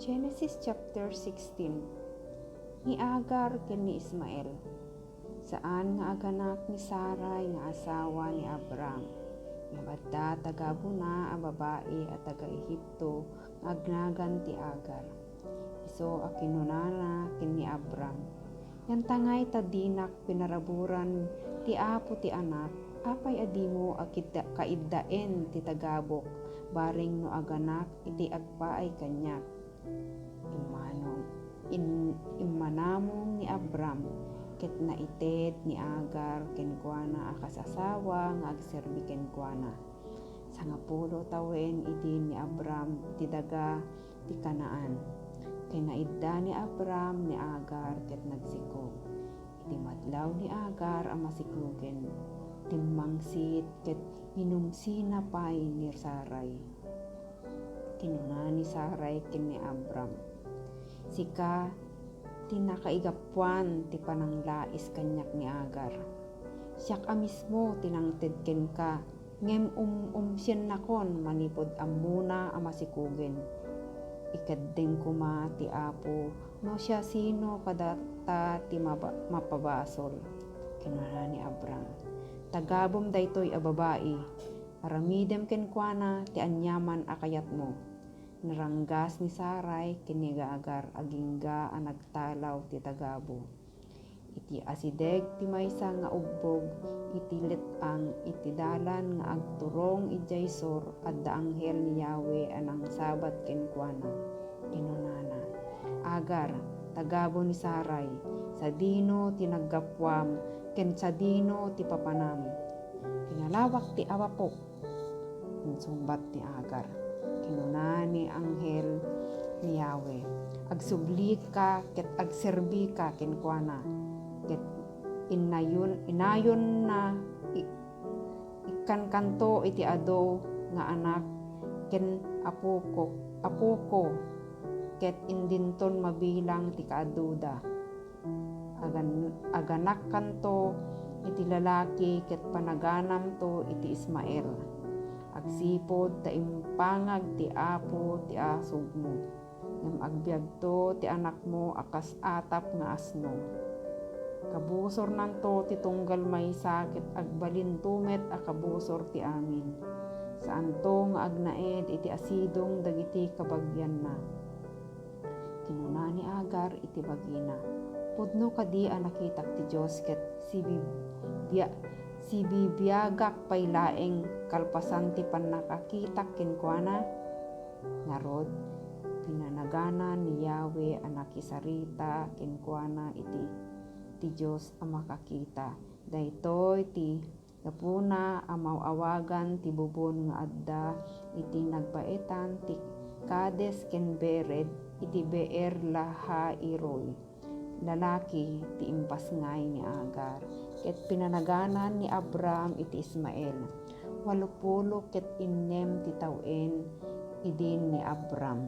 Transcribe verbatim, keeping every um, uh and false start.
Genesis chapter sixteen. Ni Agar ken ni Ismael. Saan nga aganak ni Sarai nga asawa ni Abram. Ngem adda tagabuna a babai a taga-Egipto nga agnagan ti Agar. Isu a kinunana ken ni Abram, "Yantangay ta dinak pinaraburan ti Apo ti anak, apay a dimo a kidda-, kaiddaen ti tagabok, bareng no aganak iti agpaay kaniak?" Immanong, in-, immanamong ni Abram, ket naited ni Agar kenkuana a kas asawa nga agserbi kenkuana. Sangapulo tawen idi ni Abram iti daga ti Canaan. Kinaidda ni Abram ni Agar ket nagsikog. Iti madlaw ni Agar a masikogen, timmangsit ket inumsina pay ni Sarai. Kinuna ni Sarai ken ni Abram, "Sika ti nakaigapuan ti pananglais kaniak ni Agar. Siak a mismo ti nangted kenka, ngem um-, umsiennakon manipud ammona a masikogen. Ikeddeng koma ti Apo no siasino kadata ti maba-, mapabasol." Kinuna ni Abram, "Tagabem daytoy a babai. Aramidem kenkuana ti aniaman a kayatmo." Naranggas ni Sarai ken ni Agar agingga a nagtalaw ti tagabu. Iti asideg ti maysa nga ubbog iti let-ang iti dalan nga agturong idiay sur, adda anghel ni Yahweh a nangsabat kenkuana. Kinunana, "Agar, tagabu ni Sarai, sadino ti naggapuam ken sadino ti papanam?" "Pinalawak ti awapok," insungbat ni Agar. Kinuna ni anghel ni Yahweh, "Agsublika ket agserbika kenkuana." Ket innayon-, inayonna i-, ikkankanto iti adu nga anak ken apoko, apoko, ket indinton mabilang ti kaaduda. Agan-, aganakkanto iti lalaki ket panaganamto iti Ismael. Agsipud ta impangag ti Apo ti asugmo, ngem agbiagto ti anakmo a kas atap nga asno. Kabusornanto ti tunggal maysa ket agbalinto met a kabusor ti amin. Saanto nga agnaed iti asidong dagiti kabagianna. Kinuna ni Agar iti bagina, "Pudno kadi a nakitak ti Dios ket sibibia-, sibibiagak pay laeng kalpasan ti pannakakitak kenkuana?" Ngarud, pinanagana ni Yahweh a nakisarita kenkuana iti, ti Dios a makakita. Daytoy ti gapuna a maawagan ti bubon nga adda iti nagbaetan ti Cades ken Bered iti Beer-lahai-roi. Lalaki ti impasngay ni Agar, ket pinanaganan ni Abram iti Ismael. Walopulo ket innem ti tawen idin ni Abram.